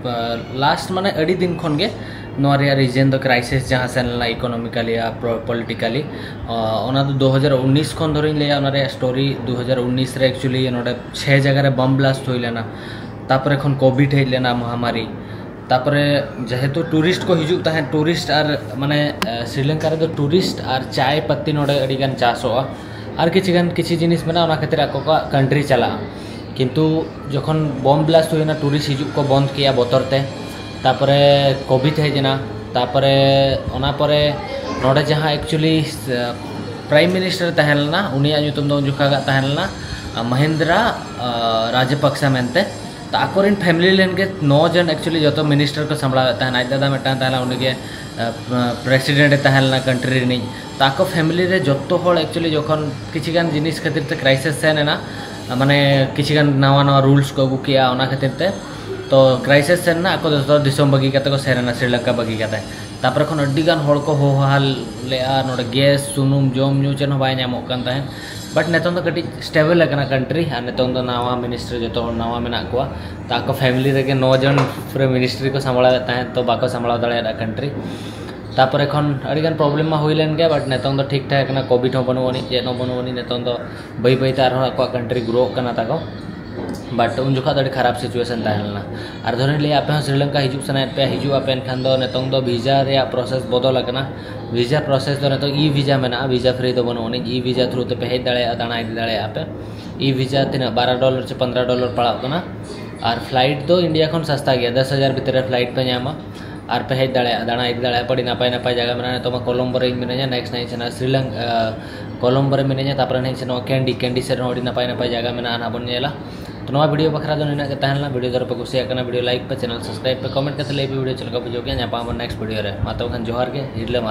ᱟᱸ, ᱞᱟᱥᱴ ᱢᱟᱱᱮ ᱟᱹᱰᱤ ᱫᱤᱱ ᱠᱷᱚᱱ ᱜᱮ ᱱᱚᱣᱟ ᱨᱮᱭᱟᱜ ᱨᱤᱡᱮᱱ ᱫᱚ ᱠᱨᱟᱭᱥᱤᱥ ᱡᱟᱦᱟᱸ ᱥᱮᱱ ᱞᱮᱱᱟ ᱤᱠᱳᱱᱚᱢᱤᱠᱟᱞᱤ ᱟᱨ ᱯᱚᱞᱤᱴᱤᱠᱟᱞᱤ, ᱚᱱᱟ ᱫᱚ ᱫᱩ ᱦᱟᱡᱟᱨ ᱩᱱᱤᱥ ᱠᱷᱚᱱ ᱫᱷᱚᱨᱮᱧ ᱞᱟᱹᱭᱟ᱾ ᱚᱱᱟ ᱨᱮᱭᱟᱜ ᱥᱴᱳᱨᱤ ᱫᱩ ᱦᱟᱡᱟᱨ ᱩᱱᱤᱥ ᱨᱮ ᱮᱠᱪᱩᱭᱮᱞᱤ ᱱᱚᱰᱮ ᱪᱷᱮ ᱡᱟᱭᱜᱟ ᱨᱮ ᱵᱚᱢ ᱵᱞᱟᱥᱴ ᱦᱩᱭ ᱞᱮᱱᱟ, ᱛᱟᱯᱚᱨᱮ ᱠᱷᱚᱱ ᱠᱳᱵᱷᱤᱰ ᱦᱮᱡ ᱞᱮᱱᱟ ᱢᱚᱦᱟᱢᱟᱨᱤ, ᱛᱟᱯᱚᱨᱮ ᱡᱮᱦᱮᱛᱩ ᱴᱩᱨᱤᱥᱴ ᱠᱚ ᱦᱤᱡᱩᱜ ᱛᱟᱦᱮᱸᱫ, ᱴᱩᱨᱤᱥᱴ ᱟᱨ ᱢᱟᱱᱮ ᱥᱨᱤᱞᱚᱝᱠᱟ ᱨᱮᱫᱚ ᱴᱩᱨᱤᱥᱴ ᱟᱨ ᱪᱟᱭ ᱯᱟᱹᱛᱤ ᱱᱚᱰᱮ ᱟᱹᱰᱤ ᱜᱟᱱ ᱪᱟᱥᱚᱜᱼᱟ, ᱟᱨ ᱠᱤᱪᱷᱤ ᱜᱟᱱ ᱠᱤᱪᱷᱤ ᱡᱤᱱᱤᱥ ᱢᱮᱱᱟᱜᱼᱟ, ᱚᱱᱟ ᱠᱷᱟᱹᱛᱤᱨ ᱟᱠᱚ ᱠᱚᱣᱟᱜ ᱠᱟᱱᱴᱨᱤ ᱪᱟᱞᱟᱜᱼᱟ᱾ ᱠᱤᱱᱛᱩ ᱡᱚᱠᱷᱚᱱ ᱵᱚᱢ ᱵᱞᱟᱥᱴ ᱦᱩᱭᱱᱟ, ᱴᱩᱨᱤᱥᱴ ᱦᱤᱡᱩᱜ ᱠᱚ ᱵᱚᱱᱫ ᱠᱮᱜᱼᱟ ᱵᱚᱛᱚᱨ ᱛᱮ, ᱛᱟᱯᱚᱨᱮ ᱠᱳᱵᱷᱤᱰ ᱦᱮᱡ ᱮᱱᱟ, ᱛᱟᱯᱚᱨᱮ ᱚᱱᱟ ᱯᱚᱨᱮ ᱱᱚᱰᱮ ᱡᱟᱦᱟᱸ ᱮᱠᱪᱩᱭᱮᱞᱤ ᱯᱨᱟᱭᱤᱢ ᱢᱤᱱᱤᱥᱴᱟᱨ ᱛᱟᱦᱮᱸ ᱞᱮᱱᱟ, ᱩᱱᱤᱭᱟᱜ ᱧᱩᱛᱩᱢ ᱫᱚ ᱩᱱ ᱡᱚᱠᱷᱟᱜ ᱛᱟᱦᱮᱸ ᱞᱮᱱᱟ ᱢᱚᱦᱤᱱᱫᱨᱟ ᱨᱟᱡᱟᱯᱟᱠᱥᱟ ᱢᱮᱱᱛᱮ᱾ ᱛᱚ ᱟᱠᱚᱨᱮᱱ ᱯᱷᱮᱢᱤᱞᱤ ᱨᱮᱱ ᱜᱮ ᱱᱚ ᱡᱚᱱ ᱮᱠᱪᱩᱭᱮᱞᱤ ᱡᱚᱛᱚ ᱢᱤᱱᱤᱥᱴᱟᱨ ᱠᱚ ᱥᱟᱢᱵᱲᱟᱣᱮᱫ ᱛᱟᱦᱮᱱᱟ᱾ ᱟᱡ ᱫᱟᱫᱟ ᱢᱤᱫᱴᱟᱝ ᱛᱟᱦᱮᱸ ᱞᱮᱱᱟ, ᱩᱱᱤᱜᱮ ᱯᱨᱮᱥᱤᱰᱮᱱᱴ ᱮ ᱛᱟᱦᱮᱸ ᱞᱮᱱᱟ ᱠᱟᱱᱴᱨᱤ ᱨᱤᱱᱤᱡ᱾ ᱛᱚ ᱟᱠᱚ ᱯᱷᱮᱢᱤᱞᱤ ᱨᱮ ᱡᱚᱛᱚ ᱦᱚᱲ ᱮᱠᱪᱩᱭᱮᱞᱤ ᱡᱚᱠᱷᱚᱱ ᱠᱤᱪᱷᱤ ᱜᱟᱱ ᱡᱤᱱᱤᱥ ᱠᱷᱟᱹᱛᱤᱨ ᱛᱮ ᱠᱨᱟᱭᱥᱤᱥ ᱥᱮᱱ ᱮᱱᱟ, ᱢᱟᱱᱮ ᱠᱤᱪᱷᱤ ᱜᱟᱱ ᱱᱟᱣᱟ ᱱᱟᱣᱟ ᱨᱩᱞᱥ ᱠᱚ ᱟᱹᱜᱩ ᱠᱮᱜᱼᱟ, ᱚᱱᱟ ᱠᱷᱟᱹᱛᱤᱨ ᱛᱮ ᱛᱚ ᱠᱨᱟᱭᱥᱤᱥ ᱥᱮᱱ ᱮᱱᱟ, ᱟᱠᱚ ᱫᱚ ᱡᱚᱛᱚ ᱫᱤᱥᱚᱢ ᱵᱟᱹᱜᱤ ᱠᱟᱛᱮ ᱠᱚ ᱥᱮᱱ ᱮᱱᱟ, ᱥᱨᱤᱞᱚᱝᱠᱟ ᱵᱟᱹᱜᱤ ᱠᱟᱛᱮ᱾ ᱛᱟᱯᱚᱨᱮ ᱠᱷᱚᱱ ᱟᱹᱰᱤ ᱜᱟᱱ ᱦᱚᱲ ᱠᱚ ᱦᱳᱦᱟᱞ ᱞᱮᱜᱼᱟ, ᱱᱚᱰᱮ ᱜᱮᱥ, ᱥᱩᱱᱩᱢ, ᱡᱚᱢ ᱧᱩ ᱪᱮᱫ ᱦᱚᱸ ᱵᱟᱭ ᱧᱟᱢᱚᱜ ᱠᱟᱱ ᱛᱟᱦᱮᱸᱫ᱾ ᱵᱟᱴ ᱱᱤᱛᱚᱝ ᱫᱚ ᱠᱟᱹᱴᱤᱡ ᱥᱴᱮᱵᱮᱞ ᱟᱠᱟᱱᱟ ᱠᱟᱱᱴᱨᱤ, ᱟᱨ ᱱᱤᱛᱚᱝ ᱫᱚ ᱱᱟᱣᱟ ᱢᱤᱱᱤᱥᱴᱟᱨ ᱡᱚᱛᱚ ᱦᱚᱲ ᱱᱟᱣᱟ ᱢᱮᱱᱟᱜ ᱠᱚᱣᱟ᱾ ᱛᱚ ᱟᱠᱚ ᱯᱷᱮᱢᱤᱞᱤ ᱨᱮᱜᱮ ᱱᱚ ᱡᱚᱱ ᱯᱩᱨᱟᱹ ᱢᱤᱱᱤᱥᱴᱨᱤ ᱠᱚ ᱥᱟᱢᱵᱲᱟᱣᱮᱫ ᱛᱟᱦᱮᱸᱫ, ᱛᱚ ᱵᱟᱠᱚ ᱥᱟᱢᱵᱲᱟᱣ ᱫᱟᱲᱮᱭᱟᱫᱟ ᱠᱟᱱᱴᱨᱤ᱾ ᱛᱟᱯᱚᱨᱮ ᱠᱷᱚᱱ ᱟᱹᱰᱤ ᱜᱟᱱ ᱯᱨᱚᱵᱞᱮᱢ ᱢᱟ ᱦᱩᱭ ᱞᱮᱱ ᱜᱮ, ᱵᱟᱴ ᱱᱤᱛᱚᱝ ᱫᱚ ᱴᱷᱤᱠ ᱴᱷᱟᱠ ᱟᱠᱟᱱᱟ, ᱠᱳᱵᱷᱤᱰ ᱦᱚᱸ ᱵᱟᱹᱱᱩᱜ ᱟᱹᱱᱤᱡ, ᱪᱮᱫ ᱦᱚᱸ ᱵᱟᱹᱱᱩᱜ ᱟᱹᱱᱤᱡ᱾ ᱱᱤᱛᱚᱝ ᱫᱚ ᱵᱟᱹᱭ ᱵᱟᱹᱭ ᱛᱮ ᱟᱨᱦᱚᱸ ᱟᱠᱚᱣᱟᱜ ᱠᱟᱱᱴᱨᱤ ᱜᱨᱳᱜ ᱠᱟᱱᱟ ᱛᱟᱠᱚ᱾ ᱵᱟᱴ ᱩᱱ ᱡᱚᱠᱷᱚᱱ ᱫᱚ ᱟᱹᱰᱤ ᱠᱷᱟᱨᱟᱯ ᱥᱤᱪᱩᱭᱮᱥᱚᱱ ᱛᱟᱦᱮᱸ ᱞᱮᱱᱟ᱾ ᱟᱨ ᱫᱷᱚᱨᱮᱧ ᱞᱟᱹᱭᱟ, ᱟᱯᱮ ᱦᱚᱸ ᱥᱨᱤᱞᱚᱝᱠᱟ ᱦᱤᱡᱩᱜ ᱥᱟᱱᱟᱭᱮᱫ ᱯᱮᱭᱟ, ᱦᱤᱡᱩᱜ ᱟᱯᱮ, ᱮᱱᱠᱷᱟᱱ ᱫᱚ ᱱᱤᱛᱚᱝ ᱫᱚ ᱵᱷᱤᱥᱟ ᱨᱮᱭᱟᱜ ᱯᱨᱚᱥᱮᱥ ᱵᱚᱫᱚᱞ ᱟᱠᱟᱱᱟ᱾ ᱵᱷᱤᱥᱟ ᱯᱨᱚᱥᱮᱥ ᱫᱚ ᱱᱤᱛᱚᱝ ᱤ ᱵᱷᱤᱥᱟ ᱢᱮᱱᱟᱜᱼᱟ, ᱵᱷᱤᱥᱟ ᱯᱷᱨᱤ ᱫᱚ ᱵᱟᱹᱱᱩᱜ ᱟᱹᱱᱤᱡ᱾ ᱤ ᱵᱷᱤᱥᱟ ᱛᱷᱨᱩ ᱛᱮᱯᱮ ᱦᱮᱡ ᱫᱟᱲᱮᱭᱟᱜᱼᱟ, ᱫᱟᱬᱟ ᱤᱫᱤ ᱫᱟᱲᱮᱭᱟᱜᱼᱟ ᱯᱮ᱾ ᱤ ᱵᱷᱤᱥᱟ ᱛᱤᱱᱟᱹᱜ, ᱵᱟᱨᱚ ᱰᱚᱞᱟᱨ ᱥᱮ ᱯᱚᱱᱫᱽᱨᱚ ᱰᱚᱞᱟᱨ ᱯᱟᱲᱟᱜ ᱠᱟᱱᱟ᱾ ᱟᱨ ᱯᱷᱞᱟᱭᱤᱴ ᱫᱚ ᱤᱱᱰᱤᱭᱟ ᱠᱷᱚᱱ ᱥᱟᱥᱛᱟ ᱜᱮᱭᱟ, ᱫᱚᱥ ᱦᱟᱡᱟᱨ ᱵᱷᱤᱛᱤᱨ ᱨᱮ ᱯᱷᱞᱟᱭᱤᱴ ᱯᱮ ᱧᱟᱢᱟ᱾ ᱟᱨ ᱯᱮ ᱦᱮᱡ ᱫᱟᱲᱮᱭᱟᱜᱼᱟ, ᱫᱟᱬᱟ ᱤᱫᱤ ᱫᱟᱲᱮᱭᱟᱜᱼᱟ ᱯᱮ, ᱟᱹᱰᱤ ᱱᱟᱯᱟᱭ ᱱᱟᱯᱟᱭ ᱡᱟᱭᱜᱟ ᱢᱮᱱᱟᱜᱼᱟ᱾ ᱱᱤᱛᱚᱜ ᱢᱟ ᱠᱚᱞᱚᱢᱵᱳ ᱨᱮ ᱤᱧ ᱢᱤᱱᱟᱹᱧᱟ, ᱱᱮᱠᱥᱴ ᱱᱟᱜ ᱤᱧ ᱥᱮᱱᱚᱜᱼᱟ ᱥᱨᱤᱞᱚᱝᱠᱟ, ᱠᱚᱞᱚᱢᱵᱳ ᱨᱮ ᱢᱤᱱᱟᱹᱧᱟ, ᱛᱟᱯᱚᱨᱮ ᱱᱟᱜ ᱤᱧ ᱥᱮᱱᱚᱜᱼᱟ ᱠᱮᱱᱰᱤ᱾ ᱠᱮᱱᱰᱤ ᱥᱮᱫ ᱨᱮᱦᱚᱸ ᱟᱹᱰᱤ ᱱᱟᱯᱟᱭ ᱱᱟᱯᱟᱭ ᱡᱟᱭᱜᱟ ᱢᱮᱱᱟᱜᱼᱟ, ᱱᱟᱜ ᱵᱚᱱ ᱧᱮᱞᱟ᱾ ᱛᱚ ᱱᱚᱣᱟ ᱵᱷᱤᱰᱤᱭᱳ ᱵᱟᱠᱷᱨᱟ ᱫᱚ ᱱᱤᱱᱟᱹᱜ ᱜᱮ ᱛᱟᱦᱮᱸ ᱞᱮᱱᱟ᱾ ᱵᱷᱤᱰᱤᱭᱳ ᱡᱩᱫᱤ ᱯᱮ ᱠᱩᱥᱤᱭᱟᱜ ᱠᱟᱱᱟ, ᱵᱷᱤᱰᱤᱭᱳ ᱞᱟᱭᱤᱠ ᱯᱮ, ᱪᱮᱱᱮᱞ ᱥᱟᱵᱥᱠᱨᱟᱭᱤᱵ ᱯᱮ, ᱠᱚᱢᱮᱱᱴ ᱠᱟᱛᱮ ᱞᱟᱹᱭ ᱯᱮ ᱵᱷᱤᱰᱤᱭᱳ ᱪᱮᱫ ᱞᱮᱠᱟ ᱵᱩᱡᱷᱟᱹᱣ ᱠᱮᱜᱼᱟ᱾ ᱧᱟᱯᱟᱢ ᱟᱵᱚᱱ ᱱᱮᱠᱥᱴ ᱵᱷᱤᱰᱤᱭᱳ ᱨᱮ᱾ ᱢᱟ ᱛᱚᱵᱮ ᱠᱷᱟᱱ ᱡᱚᱦᱟᱨ ᱜᱮ, ᱦᱤᱨᱞᱟᱹ ᱢᱟᱨᱟᱝ᱾